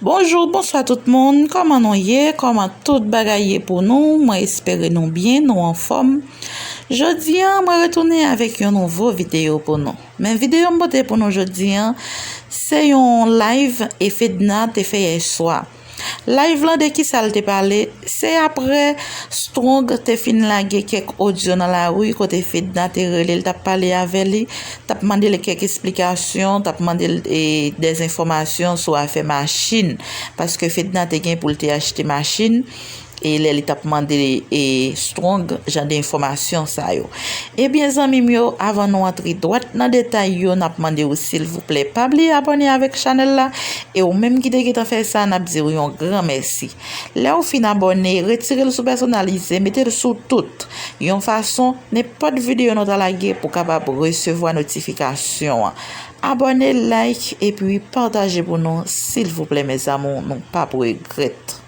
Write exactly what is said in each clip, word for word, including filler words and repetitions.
Bonjou, bonswa tout moun. Kòman nou ye? Kòman tout bagay ye pou nou? Mwen espere nou byen, nou anfòm. Jodi a, mwen retounen avèk yon nouvo videyo pou nou. Men videyo m pote pou nou jodi a, se yon live e Fedna te fè yè swa. Live lan de kisa l te pale? Se apre Strong te fin lage kèk odyo nan lari kote Fedna te rele l, t ap pale avè li, t ap mande l kèk esplikasyon, t ap mande l, e, dèzenfòmasyon sou afè machin, paske Fedna te gen pou l te achte machin, e lè li t ap mande, e, Strong jan de enfòmasyon sa yo. Ebyen, zanmi m yo, avan nou antre dwat nan detay yo, n ap mande w, silvouplè, pa bliye abòne avèk chanèl la, e ou menm ki te gentan fè sa, n ap di w yon gran mèsi. Lè w fin abòne, retire l sou pèsonalize, mete l sou tout, yon fason, nenpòt videyo nou ta lage pou w kapab resevwa notifikasyon an. Abòne, like, epi pataje pou nou, silvouplè, mes amours, nou p ap regrèt.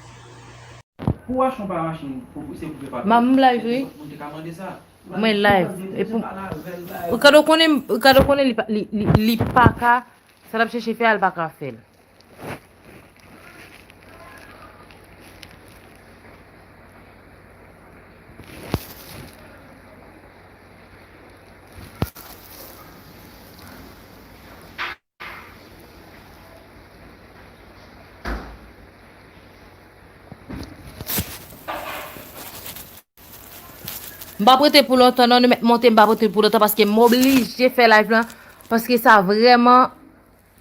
Pou w achte yon pa machin, pou, se pou fè pa. Manm live, wi. Moun te ka mande sa. Mwen live. E pou, Ricardo konnen, Ricardo konnen li pa, li, li, li pa ka, sa l ap chèche fè a, li pa ka fè l. M p ap rete pou lontan non, nou mèt monte, m p ap rete pou lontan paske m oblije fè live lan, paske sa vrèman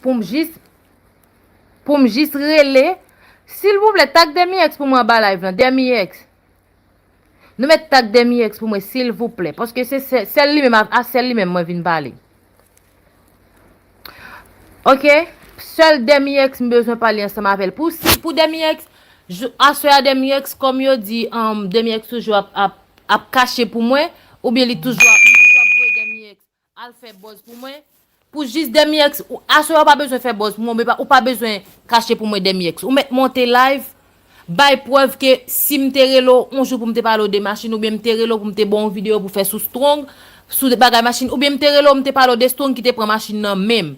pou m jis, pou m jis rele. Silvouplè, tag Demi X pou mwen anba live lan, Demi X. Nou mèt tag Demi X pou mwen, silvouplè, paske se sè-, sèl li menm, a, a sèl li menm mwen vin pale. Oke? Sèl Demi X m bezwen pale ansanm avè l. Pou si, pou Demi X, jou, aswè a Demi X, kòm yo di, um, Demi X toujou ap, ap, ap kache pou mwen, oubyen li toujou ap, li toujou ap voye Demi X al fè buzz pou mwen. Pou jis Demi X, ou, aswè a ou pa bezwen fè buzz pou mwen, ou pa, ou pa bezwen kache pou mwen Demi X. Ou mèt monte live, bay prèv ke si m te rele w yon jou pou m te pale w de machin, oubyen m te rele w pou m te ba w yon videyo pou fè sou Strong, sou bagay machin, oubyen m te rele w, m te pale w de Strong ki te pran machin nan men m.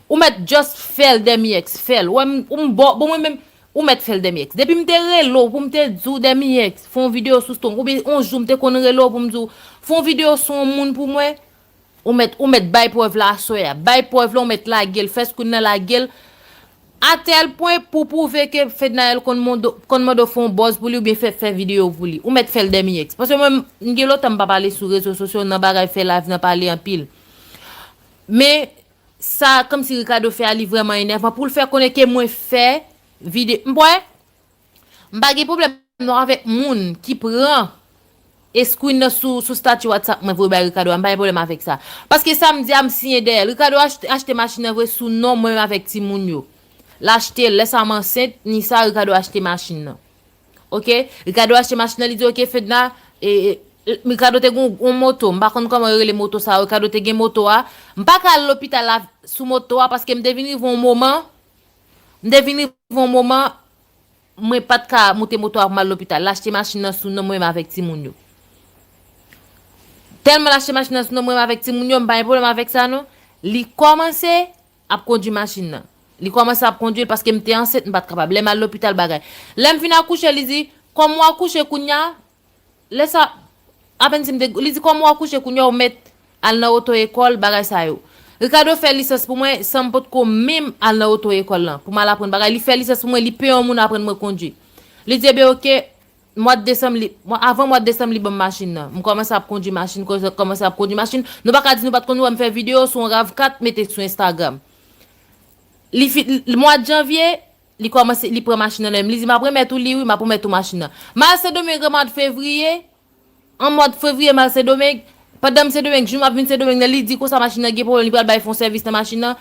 Ou mèt just fè l Demi X, fè l. Ou wè m, ou m bo, bon mwen menm, ou mèt fè l Demi X. Depi m te rele w pou m te di w Demi X, fè yon videyo sou Strong, oubyen yon jou m te konn rele w pou m di w, fè yon videyo sou yon moun pou mwen, ou mèt, ou mèt bay prèv la aswè a. Bay prèv la, ou mèt lage l, fè screen nan lage l. Atèl pwen pou pwouve ke Fednaelle konn mande, konn mande w fè yon buzz pou li oubyen fè, fè videyo pou li. Ou mèt fè l Demi X. Paske mwen, m gen lontan m pa pale sou rezo sosyo nan bagay fè live nan pale anpil. Men, sa kòmsi Ricardo fè a, li vrèman enèvan pou l fè konnen ke mwen fè videyo. M kwè, m pa gen pwoblèm non avèk moun ki pran screen nan sou, sou stati WhatsApp mwen voye bay Ricardo a, m pa gen pwoblèm avèk sa. Paske samdi a m siyen dèyè l. Ricardo achte, achte machin nan vre sou non mwen menm avèk timoun yo. L achte l, lè sa m ansent, ni sa, Ricardo achte machin nan. Oke? Ricardo achte machin nan, li di, "Oke, Fedna," e, e, Ricardo te gen yon, yon moto, m pa konn kòman yo rele moto sa, Ricardo te gen moto a. M pa ka al lopital la sou moto a, paske m te vin rive yon moman, m te vin rive yon moman, mwen pa t ka moute moto a pou m al lopital. L achte machin nan sou non mwen menm avèk timoun yo. Tèlman l achte machin nan sou non mwen menm avèk timoun yo, m pa gen pwoblèm avèk sa non. Li kòmanse ap kondui machin nan. Li kòmanse ap kondui l paske m te ansent, m pa t kapab. Lè m al lopital, bagay. Lè m fin akouche, li di, "Kòm w akouche kounye a, lè sa, apèn si m te," li di, "Kòm w akouche kounye a, ou mèt al nan oto ekòl, bagay sa yo." Ricardo fè lisans pou mwen san m potko menm al nan oto ekòl lan pou m al aprann bagay. Li fè lisans pou mwen, li peye yon moun aprann mwen kondui. Li di, "Ebyen, oke." Mwa desanm, li, mwa, avan mwa desanm, li ban m machin nan. M kòmanse ap kondui machin, kò-, kòmanse ap kondui machin. Nou pa ka di nou pa t konn wè m fè videyo sou yon rav kat, mete sou Instagram. Li fi-, li, mwa janvye, li kòmanse, li pran machin nan nan men m. Li di, "M ap remèt ou li, wi, m ap remèt ou machin nan." M al Sendomeng an mwa fevriye, an mwa fevriye, m al Sendomeng. Pandan m Sendomeng, jou m ap vin Sendomeng nan, li di konsa machin nan gen pwoblèm, li pral bay fè yon sèvis nan machin nan.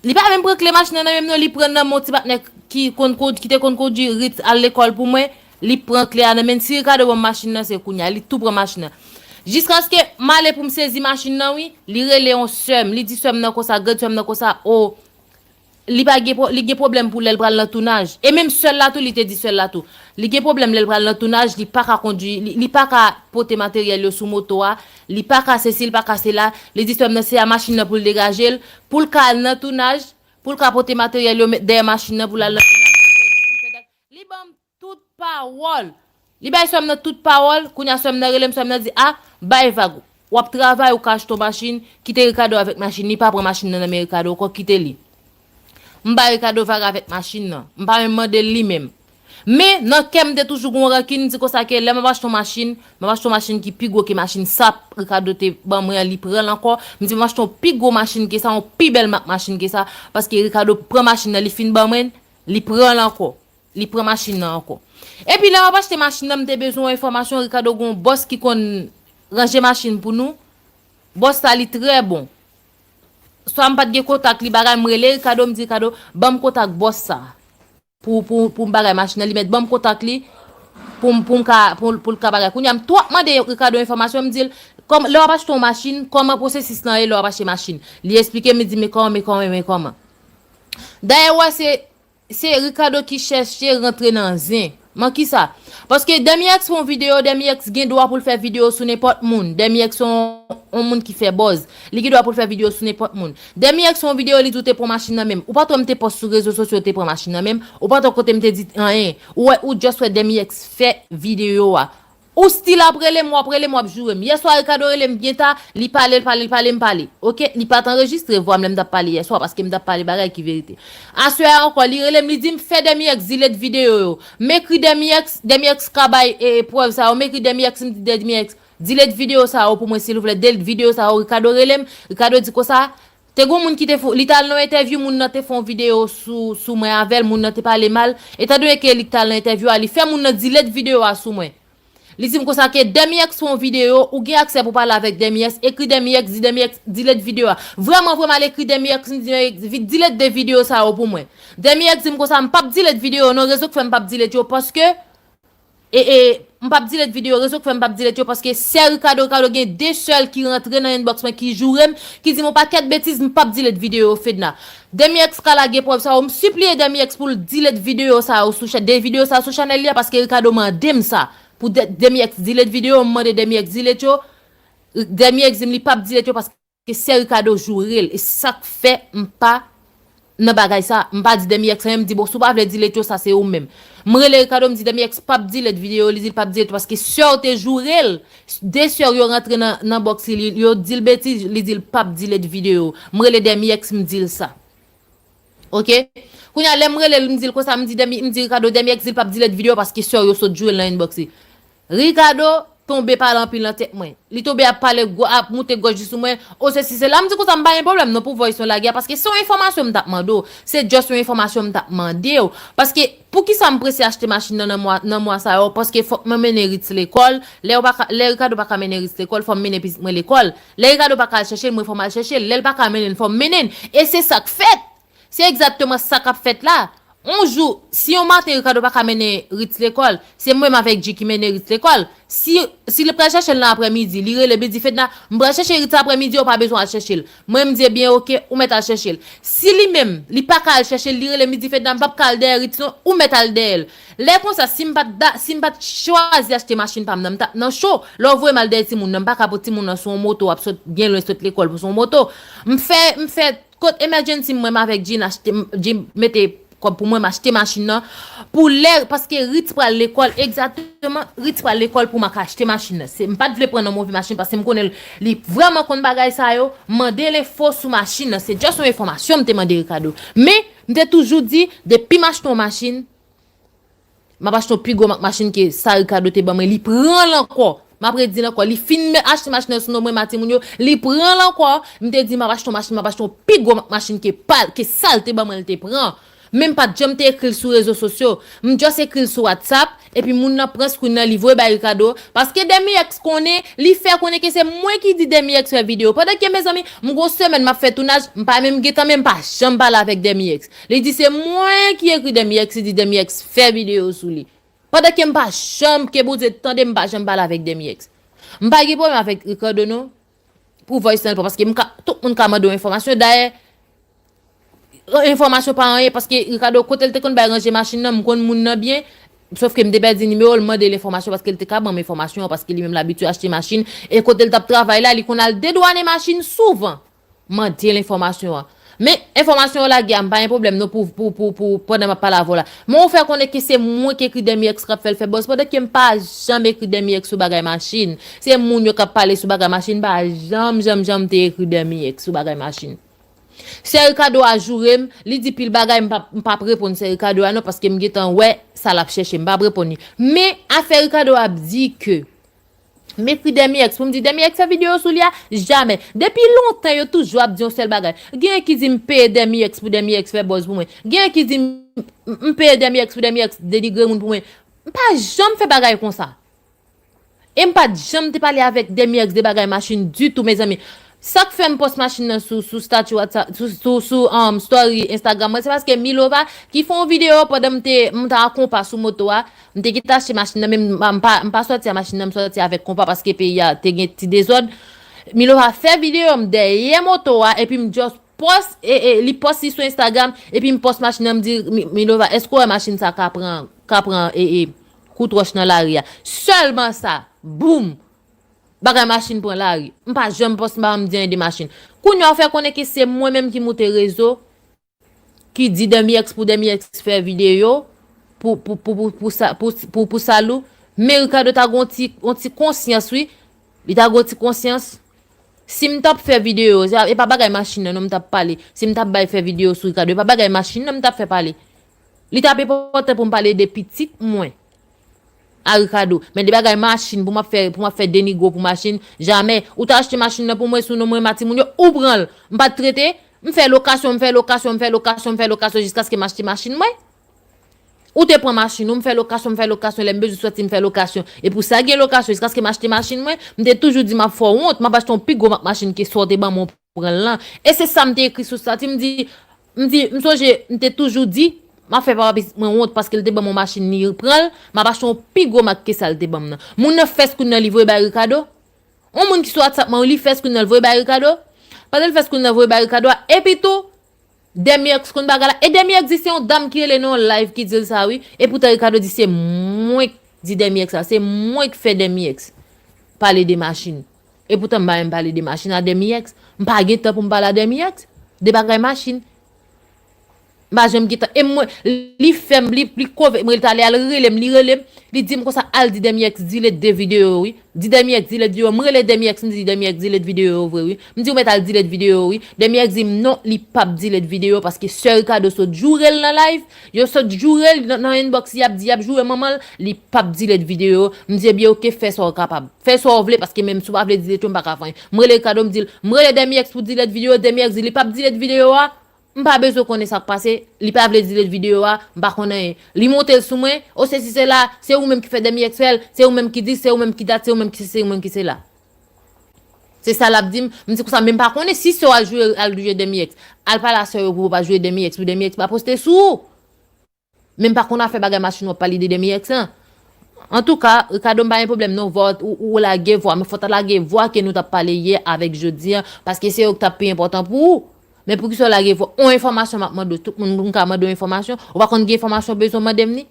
Li pa menm pran kle machin nan nan men m non, li pran nan men yon ti patnè ki konn kondui, ki te konn kondui Ritz al lekòl pou mwen, li pran kle a nan men l. Si Ricardo ban m machin nan, se kounye a, li tou pran machin nan. Jiskaske m ale pou m sezi machin nan, wi, li rele yon sè m, li di sè m nan konsa, grann sè m nan konsa, o, li pa gen pwo-, li gen pwoblèm pou lè l pral nan tounaj. E menm sè l la tou, li te di sè l la tou. Li gen pwoblèm lè l pral nan tounaj, li pa ka kondui, li, li pa ka pote materyèl yo sou moto a, li pa ka sesi, li pa ka sela. Li di sè m nan se a machin nan pou l degaje l, pou l ka al nan tounaj, pou l ka pote materyèl yo met dèyè machin nan pou l al nan tounaj. pawòl. Li bay sè m nan tout pawòl, kounye a sè m nan rele m, sè m nan di, a, bay vag. W ap travay, ou ka achte yon machin, kite Ricardo avèk machin, li pa pran machin nan nan men Ricardo ankò, kite li. M bay Ricardo vag avèk machin nan. M pa menm mande l li menm. Men, nan kè m te toujou gen yon rankin, m di konsa ke lè m ap achte yon machin, m ap achte yon machin ki pi gwo ke machin sa Ricardo te ban mwen an, li pran l ankò. M di m ap achte yon pi gwo machin ke sa, yon pi bèl mak machin ke sa, paske Ricardo pran machin nan, li fin ban mwen, li pran l ankò. Li pran machin nan ankò. Epi lè m ap achte machin nan, m te bezwen yon enfòmasyon, Ricardo gen yon bòs ki konn ranje machin pou nou. Bòs sa li trè bon. Swa m pa t gen kontak li bagay, m rele Ricardo, m di Ricardo, ban m kontak bòs sa. Pou, pou, pou m bagay machin nan, li mèt ban m kontak li, pou m, pou m ka, pou, pou l ka bagay. Kounye a, m twò mande Ricardo enfòmasyon, m di l, kòm, lè w ap achte yon machin, kòman pwosesis lan ye lè w ap achte machin? Li eksplike m, li di, men kòman, men kòman, men kòman. Dayè, w wè, se, se Ricardo ki chèche rantre nan zen. Man kisa? Paske Demi X fè yon videyo, Demi X gen dwa pou l fè videyo sou nenpòt moun. Demi X se yon, yon moun ki fè buzz. Li gen dwa pou l fè videyo sou nenpòt moun. Demi X fè yon videyo, li di w te pran machin nan menm. Ou pa t wè m te pòs sou rezo sosyo, te pran machin nan menm. Ou pa t wè kote m te di anyen. Ou wè, ou just wè Demi X fè videyo a. Ou still ap rele m, w ap rele m, w ap joure m. Yèswa, Ricardo rele m byen ta, li pale, l pale, l pale, m pale. Oke, li pa t anrejistre vwa m lè m t ap pale yèswa, paske m t ap pale bagay ki verite. Aswè a ankò, li rele m, li di m, fè Demi X delete videyo yo. M ekri Demi X, Demi X ka bay, e, prèv sa yo. M ekri Demi X, m di Demi X, delete videyo sa yo pou mwen, silvouplè. Delete videyo sa yo. Ricardo rele m, Ricardo di konsa, te gen yon moun ki te fou, li t al nan yon entèvyou, moun nan te fè yon videyo sou, sou mwen avè l, moun nan te pale mal. Etandone ke li t al nan entèvyou a, li fè moun nan delete videyo a sou mwen. Li di m konsa ke Demi X fè yon videyo, ou gen aksè pou pale avèk Demi X, ekri Demi X, di Demi X, delete videyo a. Vrèman, vrèman, al ekri Demi X, m di Demi X, delete de videyo sa yo pou mwen. Demi X di m konsa, m p ap delete videyo, non, rezon k fè m p ap delete yo, paske, e, e, m p ap delete videyo, rezon k fè m p ap delete yo, paske sè Ricardo, Ricardo gen de sè l ki rantre nan inbox mwen, ki joure m, ki di m yon pakèt betiz, m p ap delete videyo yo, Fedna. Demi X ka lage prèv sa yo, m sipliye Demi X pou l delete videyo sa yo sou chè-, de videyo sa yo sou chanèl li a, paske Ricardo mande m sa. Pou de-, Demi X delete videyo, m mande Demi X delete yo. Demi X di m li p ap delete yo paske sè Ricardo joure l. E sa k fè m pa nan bagay sa. M pa di Demi X anyen, m di, bon, si w pa vle delete yo, sa se ou menm. M rele Ricardo, m di Demi X p ap delete videyo, li di l p ap delete yo paske sè w te joure l. De sè w yo rantre nan, nan box li, yo di l betiz, li di l p ap delete videyo. M rele Demi X, m di l sa. Oke? Kounye a, lè m rele l, m di l konsa, m di Demi, m di Ricardo, Demi X di l p ap delete videyo paske sè w yo sot joure l nan inbox li. Ricardo tonbe pale anpil nan tèt mwen. Li tonbe ap pale, gwo-, ap moute gòj li sou mwen. O, sesi, sela. M di konsa, m pa gen pwoblèm non pou voice yo lage a, paske se yon enfòmasyon m t ap mande w. Se just yon enfòmasyon m t ap mande w. Paske, poukisa m prese achte machin nan, nan mwa, nan mwa sa yo? Paske fòk mwen mennen Ritz lekòl. Lè yo pa ka, lè Ricardo pa ka mennen Ritz lekòl, fò m mennen pitit mwen lekòl. Lè Ricardo pa ka al chèche l, mwen fò m al chèche l. Lè l pa ka mennen l, fò m mennen l. E se sa k fèt. Se egzakteman sa k ap fèt la. On jou, si yon maten Ricardo pa ka mennen Ritz lekòl, se mwen menm avèk G ki mennen Ritz lekòl. Si, si li pral chèche l nan aprèmidi, li rele m, li di, Fedna, m pral chèche Ritz aprèmidi, ou pa bezwen al chèche l. Mwen, m di, ebyen, oke, ou mèt al chèche l. Si li menm, li pa ka al chèche l, li rele m, li di, Fedna, m p ap ka al dèyè Ritz non, ou mèt al dèyè l. Lè konsa, si m pa t da-, si m pa t chwazi achte machin pa m nan, m t ap nan cho. Lè w voye m al dèyè timoun nan, m pa ka pote timoun nan sou yon moto, w ap sot byen lwen, sot lekòl pou sou yon moto. M fè, m fè kot emergency mwen, m avèk Jean achte, Jean mete kòb pou mwen, m achte machin nan. Pou lè, paske Ritz pral lekòl, egzakteman, Ritz pral lekòl pou m ka achte machin nan. Se, m pa t vle pran nan move machin, paske m konnen l, li vrèman konn bagay sa yo. M mande l enfo sou machin nan. Se just yon enfòmasyon m te mande Ricardo. Men, m te toujou di, depi m achte yon machin, m ap achte yon pi gwo mak machin ke sa Ricardo te ban mwen, li pran l ankò. M ap redi l ankò. Li fin achte machin nan sou non mwen, ma timoun yo, li pran l ankò. M te di, m ap achte yon machin, m ap achte yon pi gwo mak machin ke pa, ke sa l te ban mwen, l te pran. Men m pa t janm te ekri l sou rezo sosyo. M just ekri l sou WhatsApp, epi moun nan pran screen nan, li voye bay Ricardo. Paske Demi X konnen, li fè konnen ke se mwen ki di Demi X fè videyo. Pandan ke, mezanmi, m gon semèn m ap fè tounaj, m pa menm gentan, men m pa janm pale avèk Demi X. Li di se mwen ki ekri Demi X, li di Demi X fè videyo sou li. Pandan ke m pa janm, ke Bondye tande m, m pa janm pale avèk Demi X. M pa gen pwoblèm avèk Ricardo non, pou voice nan, paske m ka, tout moun ka mande w enfòmasyon. Dayè, enfòmasyon pa anyen, paske Ricardo, kote l te konn bay ranje machin nan, m konn moun nan byen. Sòf ke m te pèdi nimewo l, m mande l enfòmasyon, paske l te ka ban m enfòmasyon an, paske li menm l abitye achte machin. E kote l t ap travay la, li konn al dedwanen machin souvan. Mande l enfòmasyon an. Men, enfòmasyon yo lage a, m pa gen pwoblèm non pou, pou, pou, pou, pandan m ap pale avè w la. Men ou fè konnen ke se mwen ki ekri Demi X k ap fè l fè buzz, pandan ke m pa janm ekri Demi X sou bagay machin. Se moun yo k ap pale sou bagay machin, m pa janm, janm, janm te ekri Demi X sou bagay machin. Sè Ricardo a joure m, li di pil bagay, m p ap, m p ap reponn sè Ricardo a non, paske m gentan wè sa l ap chèche, m p ap reponn li. Men, afè Ricardo ap di ke m ekri Demi X pou m di Demi X fè videyo sou li a, jamè. Depi lontan, yo toujou ap di yon sèl bagay. Genyen ki di m peye Demi X pou Demi X fè buzz pou mwen. Genyen ki di m, m peye Demi X pou Demi X denigre moun pou mwen. M pa janm fè bagay konsa. E m pa t janm te pale avèk Demi X de bagay machin ditou, mezanmi. Sa k fè m pòs machin nan sou, sou statut WhatsApp, sou, sou, sou um, story Instagram mwen, se paske Milova ki fè yon videyo pandan m te, m t a konpa sou moto a. M te kite achte machin nan, men m, m pa, m pa sòti a machin nan, m sòti avèk konpa paske peyi a te gen ti dezòd. Milova fè videyo m dèyè moto a, epi m just pòs, e, e, li pòs li sou Instagram, epi m pòs machin nan, m di, "Mi-, Milova, èske w wè machin sa ka pran, ka pran, e, e, kout wòch nan lari a?" Sèlman sa, boum! Bagay machin pran lari. M pa janm pòs, m pa janm di anyen de machin. Kounye a, ou fè konnen ke se mwen menm ki moute rezo, ki di Demi X pou Demi X fè videyo pou, pou, pou, pou, pou sa, pou, pou, pou Salou. Men Ricardo ta gon ti, gon ti konsyans, wi. Li ta gon ti konsyans. Si m t ap fè videyo, se, e pa bagay machin nan non m t ap pale. Si m t ap bay fè videyo sou Ricardo, e pa bagay machin nan m t ap fè pale. Li t ap enpòtan pou m pale de pitit mwen a Ricardo. Men de bagay machin pou m ap fè, pou m ap fè denigre pou machin, jamè. Ou ta achte machin nan pou mwen sou non mwen, ma timoun yo, ou pran l. M pa t trete, m fè lokasyon, m fè lokasyon, m fè lokasyon, m fè lokasyon jiskaske m achte machin mwen. Ou te pran machin ou, m fè lokasyon, m fè lokasyon, lè m bezwen sòti, m fè lokasyon. E pou sa gen lokasyon, jiskaske m achte machin mwen, m te toujou di m ap fè w wont, m ap achte yon pi gwo mak machin ke sa w te ban mwen w pran l lan. E se sa m te ekri sou statut, m di, m di, m sonje, m te toujou di, m ap fè papa pitit mwen wont paske l te ban m yon machin, li pran l, m ap achte yon pi gwo mak ke sa l te ban m nan. Moun nan fè screen nan li voye bay Ricardo. Yon moun ki sou WhatsApp mwen, li fè screen nan, l voye bay Ricardo. Pandan l fè screen nan, voye bay Ricardo a, epi tou, Demi X konn bagay la. E Demi X di se yon dam ki rele nan yon live ki di l sa, wi. E poutan Ricardo di se mwen k di Demi X sa. Se mwen k fè Demi X pale de machin. E poutan m pa menm pale de machin a Demi X. M pa gen tan pou m pale a Demi X de bagay machin. M pa janm gen tan. E mwen, li fè m, li, li kove mwen, li t ale, al rele m, li rele m, li di m konsa, "Al di Demi X delete de videyo, wi. Di Demi X delete videyo." M rele Demi X, m di Demi X delete videyo yo vre, wi. M di, "Ou mèt al delete videyo yo, wi." Demi X di m non, li p ap delete videyo paske sè Ricardo sot joure l nan live. Yo sot joure l nan, nan inbox, y ap di, y ap joure manman l, li p ap delete videyo yo. M di, "Ebyen, oke, fè sa w kapab. Fè sa w vle, paske menm si w pa vle delete yo, m pa ka fè anyen." M rele Ricardo, m di l, m rele Demi X pou delete videyo, Demi X di li p ap delete videyo a. M pa bezwen konnen sa k pase, li pa vle delete videyo a, m pa konn anyen. Li monte l sou mwen, o sesi sela, se ou menm ki fè Demi X fè l, se ou menm ki di, se ou menm ki dat, se ou menm ki sesi, se ou menm ki sela. Se sa l ap di m, m di konsa, men m pa konnen si sè w al joure, al joure Demi X. Al pale a sè yo pou yo pa joure Demi X, pou Demi X pa poste sou ou. Men m pa konn afè bagay machin w ap pale de Demi X lan. Antouka, Ricardo, m pa gen pwoblèm non, vwa w, ou, ou lage vwa, men fò w ta lage vwa ke nou t ap pale yè avèk jodi a, paske se yo k t ap pi enpòtan pou ou. Men poukisa w lage vwa? On enfòmasyon m ap mande w, tout moun m ka mande w enfòmasyon, ou pa konn gen enfòmasyon w bezwen mande m ni?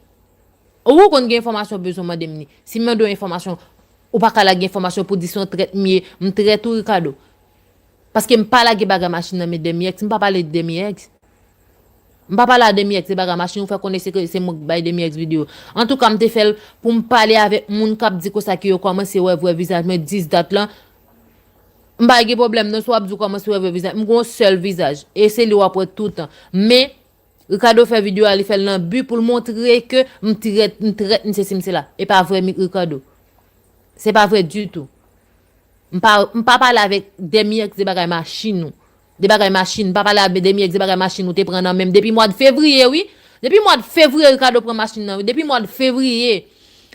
Ou konn gen enfòmasyon w bezwen mande m ni? Si m mande w enfòmasyon, ou pa ka lage enfòmasyon pou di se yon trèt m ye, m trèt ou, Ricardo. Paske m pa lage bagay machin nan men Demi X, m pa pale de Demi X. M pa pale a Demi X de bagay machin, ou fè konnen se ke se mwen k bay Demi X videyo. Antouka, m te fè l pou m pale avèk moun k ap di konsa ke yo kòmanse wè vrè vizaj mwen dis dat lan. M pa gen pwoblèm non, si w ap di w kòmanse wè vrè vizaj. M gen yon sèl vizaj, e se li w ap wè toutan. Men, Ricardo fè videyo a, li fè l nan bi pou l montre ke m trèt, m trèt, m sesi, m sela. E pa vrè, Ricardo. Se pa vrè ditou. M pa, m pa pale avèk Demi X de bagay machin ou. De bagay machin, m pa pale avèk Demi X de bagay machin ou te pran nan men m depi mwa de fevriye, wi. Depi mwa de fevriye, Ricardo pran machin nan, wi. Depi mwa de fevriye.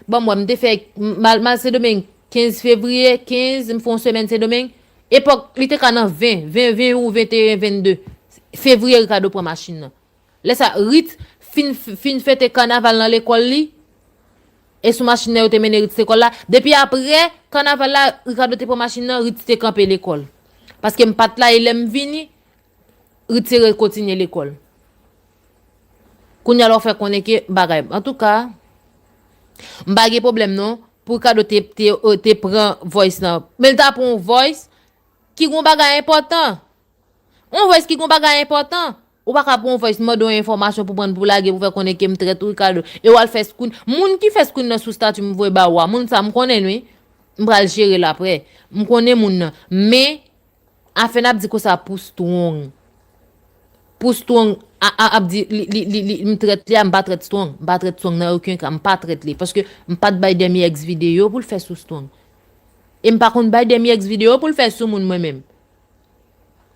Ban m wè, m te fè, m al, m al Sendomeng kenz fevriye, kenz, m fè yon semèn Sendomeng. Epòk, li te ka nan ven, ven, ven ou venteyen, vennde fevriye, Ricardo pran machin nan. Lè sa, Ritz fin, fin fete kanaval nan lekòl li. E sou machin nan yo te mennen Ritz lekòl la. Depi apre kanaval la, Ricardo te pran machin nan, Ritz te kanpe lekòl. Paske m pa t la, e lè m vini, Ritz te rekontinye lekòl. Kounye a la, w fè konnen ke bagay. Antouka, m pa gen pwoblèm non. Pou Ricardo te, te, te pran voice lan. Men l ta pran yon voice ki gon bagay enpòtan. On voice ki gon bagay enpòtan. Ou pa ka pran on voice, mande yon enfòmasyon pou pran pou lage, pou fè konnen ke m trèt ou, Ricardo. E w al fè screen. Moun ki fè screen nan sou stati m voye ba ou a, moun sa m konnen wi. M pral jere l apre. M konnen moun nan. Men, afè n ap di konsa pou Strong. Pou Strong, a, a, ap di, li, li, li, li, m trèt li a, m pa trèt Strong. M pa trèt Strong nan okenn ka, m pa trèt li. Paske m pa t bay Demi X videyo pou l fè sou Strong. E m pa konn bay Demi X videyo pou l fè sou moun mwen menm.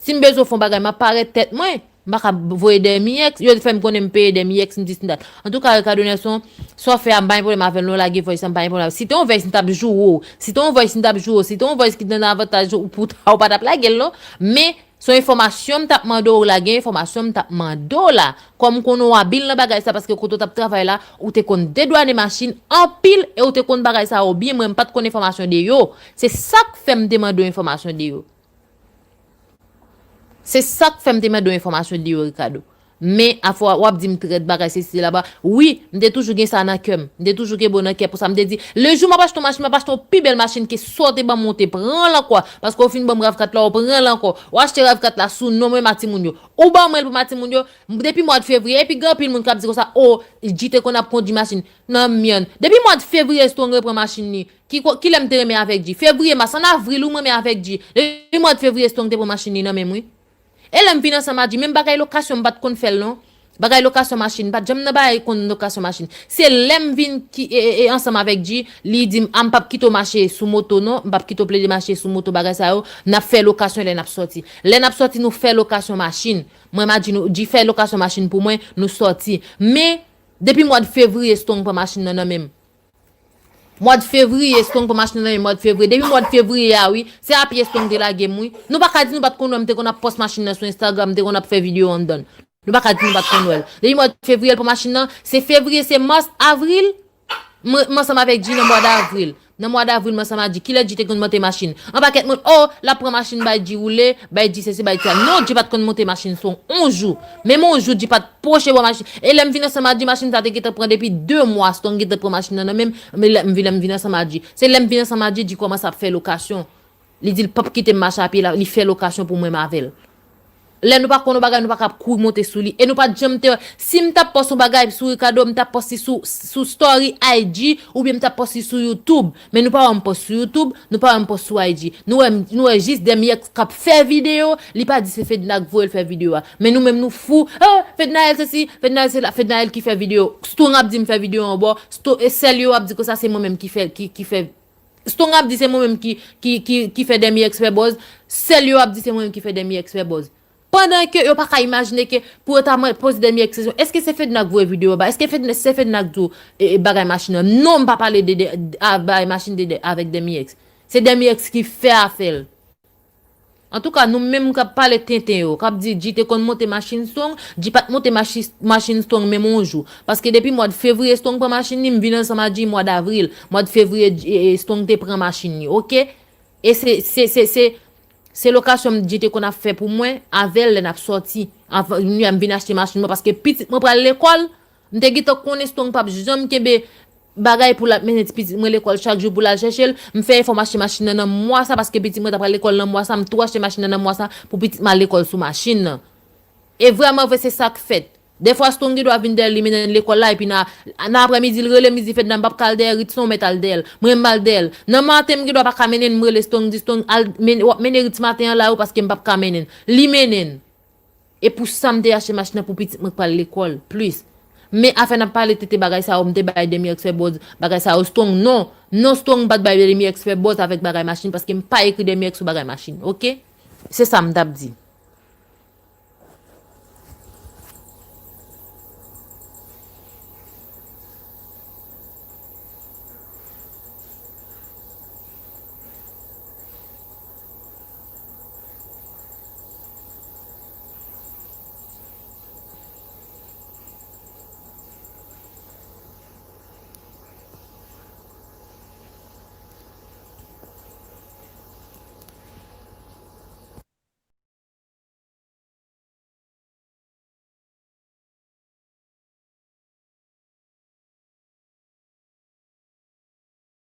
Si m bezwen fè yon bagay, m ap parèt tèt mwen. M pa ka voye Demi X. Yo fè m konnen m peye Demi X, m dis m dat. Antouka, Ricardo Nelson, sa w fè a, m pa gen pwoblèm avè l, non, lage voice, m pa gen pwoblèm. Si te yon voice, m t ap joure w. Si te yon voice, m t ap joure w. Si te yon voice ki te nan avantaj ou pou ta, ou pa t ap lage l, non. Men, se yon enfòmasyon m t ap mande w lage, enfòmasyon m t ap mande w la. Kòm m konnen w abil nan bagay sa, paske kote w t ap travay la, ou te konn dedwane machin anpil e ou te konn bagay sa yo byen, mwen m pa t konn enfòmasyon de yo. Se sa k fè m te mande w enfòmasyon de yo. Se sa k fè m te mande w enfòmasyon de yo, Ricardo. Men, afè w ap di m trèt bagay, sesi, sela, ba, wi, m te toujou gen sa nan kè m. M te toujou gen bon nan kè pou sa. M te di, le jou m ap achte yon machin, m ap achte yon pi bèl machin ke sa w te ban m, ou te pran l ankò. Paske w fin ban m rav kat la, ou pran l ankò. Ou achte rav kat la sou non mwen, ma timoun yo. Ou ban mwen l pou ma timoun yo. Depi mwa de fevriye, epi gen anpil moun k ap di konsa, o, G te konn ap kondui machin. Nan myann. Depi mwa de fevriye, Strong repran machin li. Ki, kilè m te renmen avèk G? Fevriye, mas, ann avril, ou m renmen avèk G. Depi mwa de fevriye, Strong te pran machin li nan men m, wi. E lè m vin ansanm a G, menm bagay lokasyon, m pa t konn fè l, non. Bagay lokasyon machin, m pa t janm nan bagay konn lokasyon machin. Se lè m vin ki, e, e, e, ansanm avèk G, li di m, a, m p ap kite w mache sou moto, non. M p ap kite w plede mache sou moto, bagay sa yo. N ap fè lokasyon lè n ap sòti. Lè n ap sòti, nou fè lokasyon machin. Mwen, m a G, nou, G fè lokasyon machin pou mwen, nou sòti. Men, depi mwa de fevriye, Strong pran machin nan nan men m. Mwa de fevriye, Strong pran machin nan nan men m, mwa de fevriye. Depi mwa de fevriye a, wi, se a pye Strong te lage m, wi. Nou pa ka di nou pa t konn wè m te konn ap pòs machin nan sou Instagram, m te konn ap fè videyo anndan l. Nou pa ka di nou pa t konn wè l. Depi mwa de fevriye, l pran machin nan. Se fevriye, se mas, avril. Mwen, m ansanm avèk G nan mwa davril. Nan mwa davril, m ansanm a G. Kilè G te konn monte machin? An pakèt moun, o, l ap pran machin bay G woule, bay G sesi, bay G sela. Non, G pa t konn monte machin sou on jou. Menm on jou, G pa t pwoche bò machin. E lè m vin ansanm a G, machin sa te gentan pran depi de mwa, Strong gentan pran machin nan nan men m, men lè m vin, lè m vin ansanm a G. Se lè m vin ansanm a G, G kòmanse ap fè lokasyon. Li di l p ap kite m mache a pye la, li fè lokasyon pou mwen, m avè l. Lè nou pa konn yon bagay, nou pa ka ap kouri monte sou li. E nou pa t janm te wè. Si m t ap pòs yon bagay sou Ricardo, m t ap pòs li sou, sou story I G, oubyen m t ap pòs li sou YouTube. Men nou pa wè m pòs sou YouTube, nou pa wè m pòs sou I G. Nou wè, nou wè jis Demi X k ap fè videyo, li pa di se Fedna k voye l fè videyo a. Men nou menm nou fou. Ah, Fednaelle sesi, Fednaelle sela, Fednaelle ki fè videyo. Strong ap di m fè videyo anbò, Sto-, e sèl yo ap di konsa se mwen menm ki fè, ki, ki fè Strong ap di se mwen menm ki, ki, ki, ki fè Demi X fè buzz. Sèl yo ap di se mwen menm ki fè Demi X fè buzz. Pandan ke yo pa ka imajine ke pou yo ta mwen poze Demi X kesyon, èske se Fedna k voye videyo ba? Èske Fedna, se Fedna k di w, e, e, bagay machin nan? Non, m pa pale de, de, a, bagay machin de, de, avèk Demi X. Se Demi X ki fè afè l. Antouka, nou menm k ap pale tenten yo, k ap di G te konn monte machin Strong, G pa t monte machi-, machin Strong menm on jou. Paske depi mwa de fevriye Strong pran machin li, m vin ansanm a G mwa davril. Mwa de fevriye, e, e, Strong te pran machin li, oke? E se, se, se, se, se lokasyon m G te konn ap fè pou mwen, avè l lè n ap sòti. Anvan, m vin achte machin mwen, paske pitit mwen pral lekòl, m te gentan konnen Strong p ap janm kenbe bagay pou l ap mennen ti pitit mwen lekòl chak jou pou l al chèche l. M fè efò m achte machin nan nan mwa sa, paske pitit mwen t ap pral lekòl nan mwa sa, m tou achte machin nan nan mwa sa pou pitit mwen al lekòl sou machin nan. E vrèman vre, se sa k fèt. Dèfwa, Strong gendwa vin dèyè l, li mennen l lekòl la, epi nan, nan aprèmidi, l rele m, li di, Fedna, m p ap ka al dèyè Ritz non, w mèt al dèyè l. Mwen, m al dèyè l. Nan maten, m gendwa pa ka mennen l, m rele Strong, m di, Strong, al men-, w ap mennen Ritz maten an la wi, paske m p ap ka mennen l. Li mennen l. E pou sa m te achte machin nan pou pitit mwen k pral lekòl, plis. Men afè n ap pale tete bagay sa yo, m te bay Demi X fè buzz, bagay sa yo, Strong, non. Non, Strong pa t bay Demi X fè buzz avèk bagay machin, paske m pa ekri Demi X sou bagay machin, oke? Se sa m t ap di.